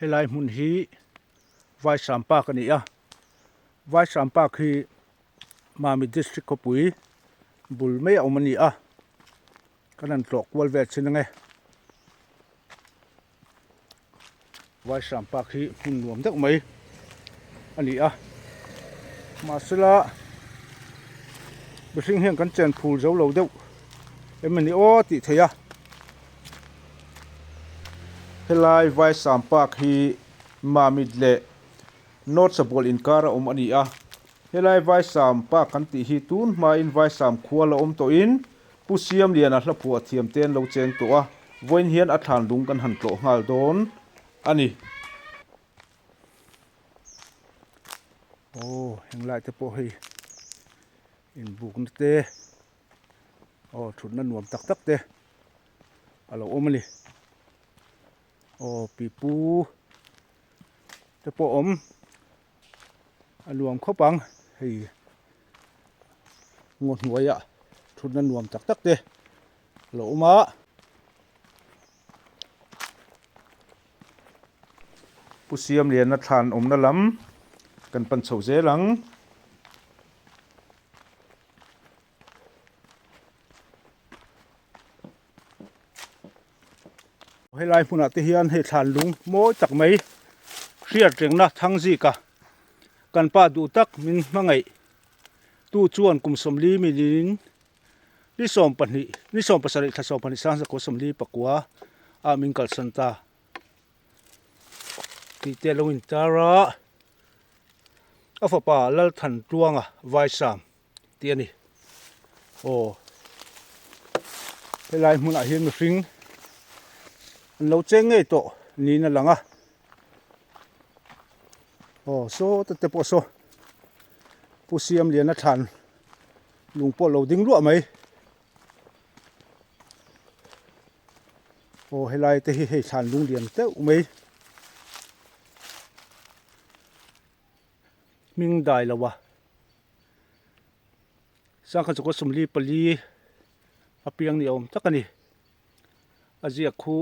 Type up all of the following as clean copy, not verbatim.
Helai hmun hi Vaisam Park a ni a, Vaisam Park hi Mami District khawpui bul mai a awm a ni a, kan han tlawh kual vel chin ange. Vaisam Park hi hmun nuam deuh mai a ni a, mahsela mihring hian kan chen phul zo lo deuh em a ni aw tih theih a. Helai Vaisam Park hi Mamit leh North Sabual inkar a awm a ni a, helai Vaisam Park kan tih hi tun hmain Vaisam khua la awm tawhin Pu Siamliana hlaphuah thiam te an lo cheng tawh a, vawiin hian a thlan lung kan han tlawh nghal dawn a ni. Aw henglai te pawh hei inbukna te aw thutna nuam tak tak te a lo awm a ni. Aw pipu te pawh awm a nuam khawp ang hei ngaw hnuaiah thutna nuam tak tak te a lo awm a. Pu Siamliana thlan awmna lam kan pan chho zel ang. Helai hmunah te hian hei thlan lung mawi tak mai hriat rengna thang zika kan pa duh tak min hmangaih tu chuan kum 40 milin ni 12 ni 17 thla 12 sang zakua 44 ah min kalsan ta tih te a lo intar a a fapa Lalthantluanga Vaisam. tih a ni. Aw helai hmunah hian mihring an lo cheng ngei tawh niin a lang a. Aw sawta te pawh saw Pu Siamliana thlan lung pawh lo ding luah mai. Aw helai te hi hei thlan lung lian deuh mai. Hming dai lo a. Sangha chukua 44 a piang ni awm tak a ni. A ziak khu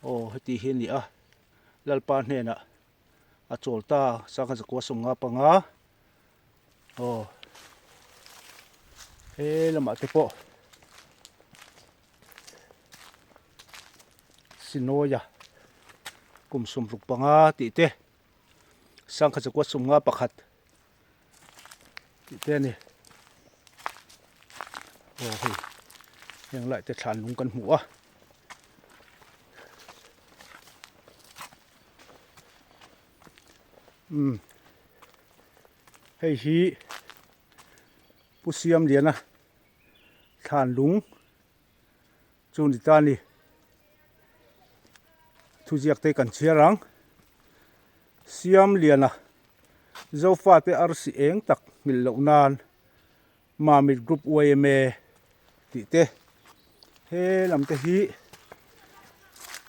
aw heti hi a ni a, Lalpa hnenah a chawl ta sangha chukua 55 aw he lamah te pawh Sinoia kum 65 tih te. Sangha chakua 51 tih te a ni. Aw hei heng lai te thlan lung kan hmu a. Umm hei hi Pu Siamliana thlan lung chu ni ta a ni. Thuziak te kan chhiar ang. Siamliana Zofate arsi eng tak nghilh loh nan Mamit Group yma tih te he lam te hi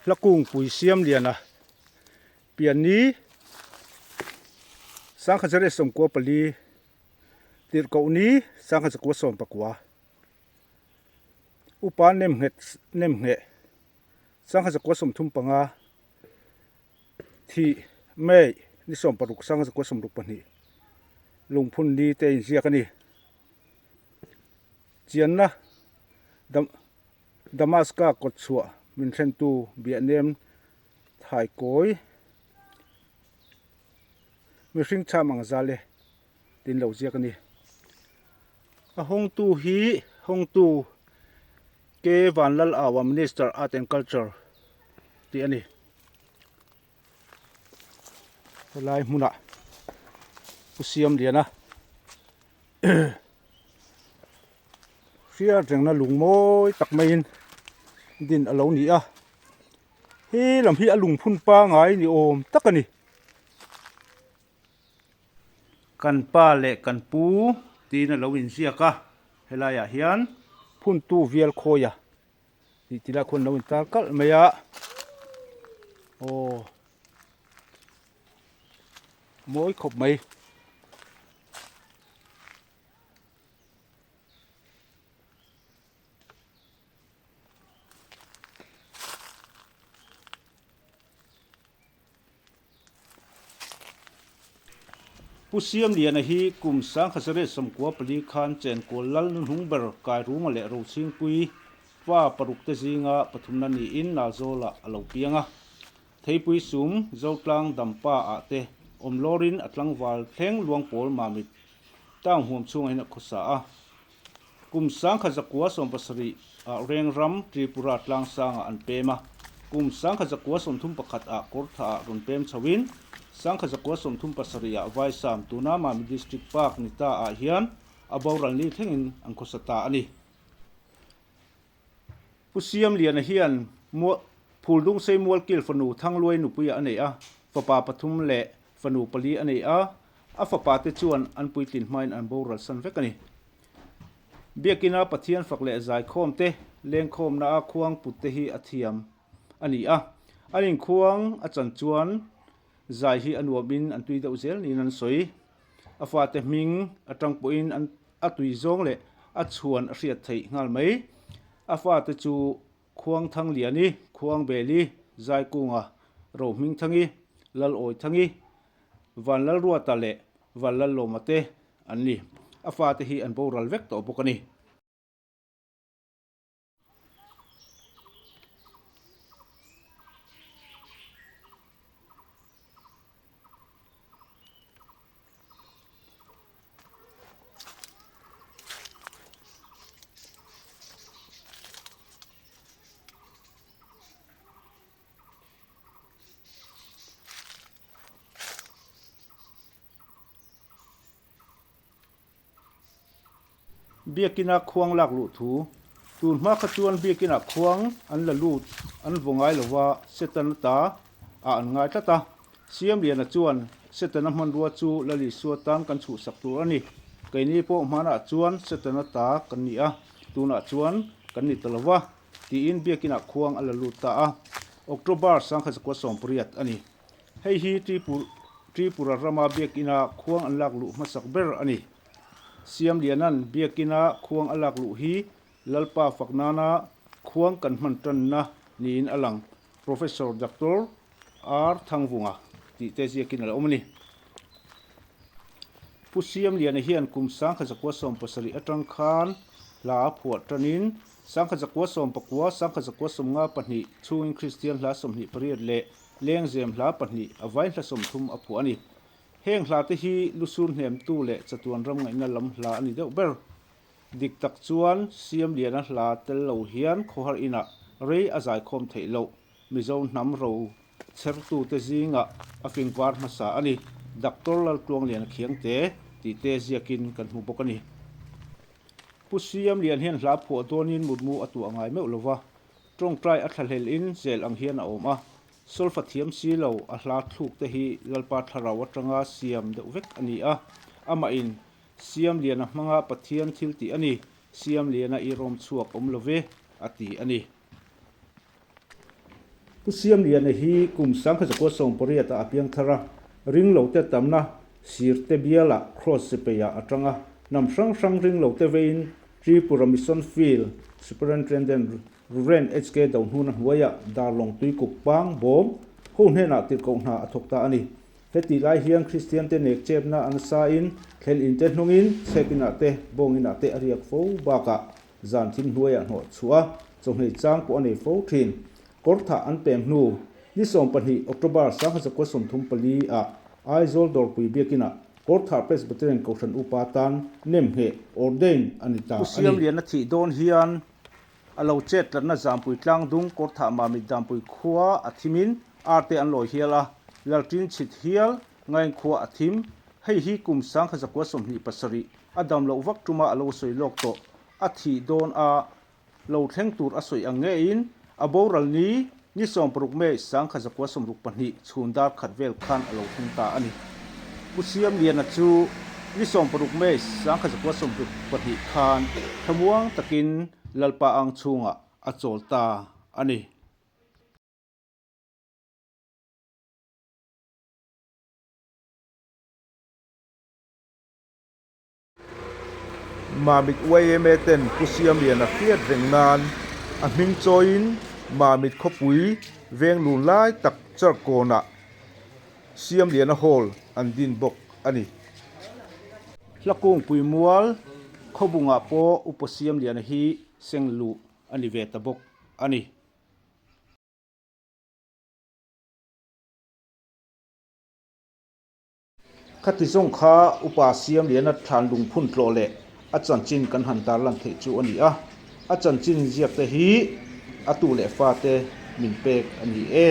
hla kungpui Siamliana pianni 1994 tirhkohni 1919. Upa nemnghet nemngheh 1935 thih May ni 16 1962 lungphun ni te inziak a ni. Chianna Damaska kawtchhuah min thlentu biahnem thaikawi mihring chham ang zal e. tin lo ziak a ni. A hawngtu hi hawngtu K Vanlal Aua Minister Art and Culture tih a ni. Helai hmunah Pu Siamliana hriat rengna lung mawi tak maiin din a lo ni a. He lam hi a lungphun pangai ni awm tak a ni. Kan pa leh kan pu tiin a lo inziak a, helaiah hian phuntu vial khawi a tih ti lai khuan a lo intar kalh mai a, aw mawi khawp mai. Pu Siamliana hi kum 1994 khan Chenkual lal nuhnung ber Kairuma leh Rochhingpui fa parukte zinga pathumna niin Nalzawlah a lo piang a. Theipui sum Zotlang Dampa ah te awm lawrin a tlangval thleng Luangpawl Mamit town huam chhungah hian a khawsa a. Kum 1970 ah Rengram, Tripura tlangsangah an pem a. Kum 1931 ah Kawrtha ah rawn pem chhoin 1937 ah Vaisam, tuna Mami District Park ni ta ah hian a boral ni thlengin an khawsa ta a ni. Pu Siamliana hian Phuldungsei Mualkil fanu Thangluai nupuiah a nei a, fapa pathum leh fanu pali a nei a, A fapa te chuan an puitlin hmain an boral san vek a ni. Biakina Pathian fak leh zaikhawm te, lengkhawmna a khuang put te hi a thiam a ni a. An inkhuang a chan chuan zai hi a nuamin an tui deuh zel niin an sawi. A fate hming atang pawhin an a tui zawng leh a chhuan a hriat theih nghal mai. A fate chu Khuangthangliani, Khuangbeli, Zaikunga, Rohmingthangi, Lalawithangi, Vanlalruata leh Vanlallawma te an ni. A fate hi an boral vek tawh bawk a ni. Biakina khuang lak luh thu. Tun hma kha chuan biakina khuang an la lut an vaw ngai lova Setana ta ah an ngai tlat a. Siamliana chuan Setana hmanrua chu Lalisua tan kan chhuhsak tur a ni. Keini pawh hmanah chuan Setana ta kan ni a, tunah chuan kan ni ta lova tiin biakinah khuang a la lut ta a. October 1918 a ni. Hei hi Tripura rama biakina khuang an lak luh hmasak ber a ni. Siamliana'n biakina khuang a lak luh hi Lalpa fak nana khuang kan hman tanna niin a lang, Professor Doctor R. Thangvunga tih te ziakin a lo awm a ni. Pu Siamliana hian kum 1917 atang khan hla a phuah tanin 1919, 1952 chhungin Kristian hla 28 leh Lengzem hla pahnih a vai hla 30 a phuah a ni. Heng hla te hi lusur hnemtu leh chatuan ram ngaihna lam hla a ni deuh ber. Dik tak chuan Siamliana hla tel lo hian khawhar inah rei a zaikhawm theih loh. Mizo hnam ro chhertute zingah a fingvar hmasa a ni. Doctor Laltluangliana Khiangte tih te ziakin kan hmu bawk a ni. Pu Siamlian hian hla phuah dawnin mutmu a tuah ngai meuh lova, tawngtai a thlahlelin zel ang hian a awm a. Solfa thiam si lo a hla thluk te hi Lalpa Thlarau atanga siam deuh vek a ni a, amahin Siamliana hmanga Pathian thil tih a ni, Siamliana i rawm chhuak awm lo ve, a ti a ni. Pu Siamliana hi kum 1918 ah a piang thar a, ringlote tamna Sirte bialah Cross Sipeiah a tang a, hnam hrang hrang ringlote veiin Tripura Mission Field Superintendent Rev. HK Dohnuna hnuaiah Darlawng Tuikuk Pang Bawm ho hnenah tirhkoh hna a thawk ta a ni. Hetih lai hian Kristiante nek chepna an sain thlen inte hnungin chhek inah te, bawng inah te a riak fo bakah zan thim hnuaiah hnawh chhuah a, chawhmeh chang pawh a nei fo thin. Kawrthah an pem hnu ni 12 October 1934 ah Aizawl Dawrpui Biakinah Kawrthah Presbyterian Kohhran Upa tan nemngheh, ordain, a ni ta a ni. Pu Siamliana thih dawn hian a lo chet tlatna Zampui Tlangdung Kawrthah Mamit Dampui khua a thimin arte an lawi hial a, Lalṭin chhit hial Ngain khua a thim. Hei hi kum 1927 a dam loh vak tuma a lo sawi lawk tawh. A thih dawn a lo thleng tur a sawi ang ngeiin a boral ni ni 16 May 1962 chhun dar khat vel khan a lo thleng ta a ni. Pu Siamliana chu ni 16 May 1962 khan thlamuang takin Lalpa ang chhungah a chawl ta a ni. Mamit yma ten Pu Siamliana hriat reng nan a hming chawiin Mamit khawpui veng lun lai tak Charkawnah Siamliana Hall an din bawk a ni. Hlakungpui mual khawbungah pawh Upa Siamliana hi seng luh a ni ve ta bawk a ni. Khati zawng kha Upa Siamliana thlan lungphun tlawh leh a chanchin kan han tarlan theih chu a ni a, a chanchin ziak te hi a tu leh fate min pek a ni e.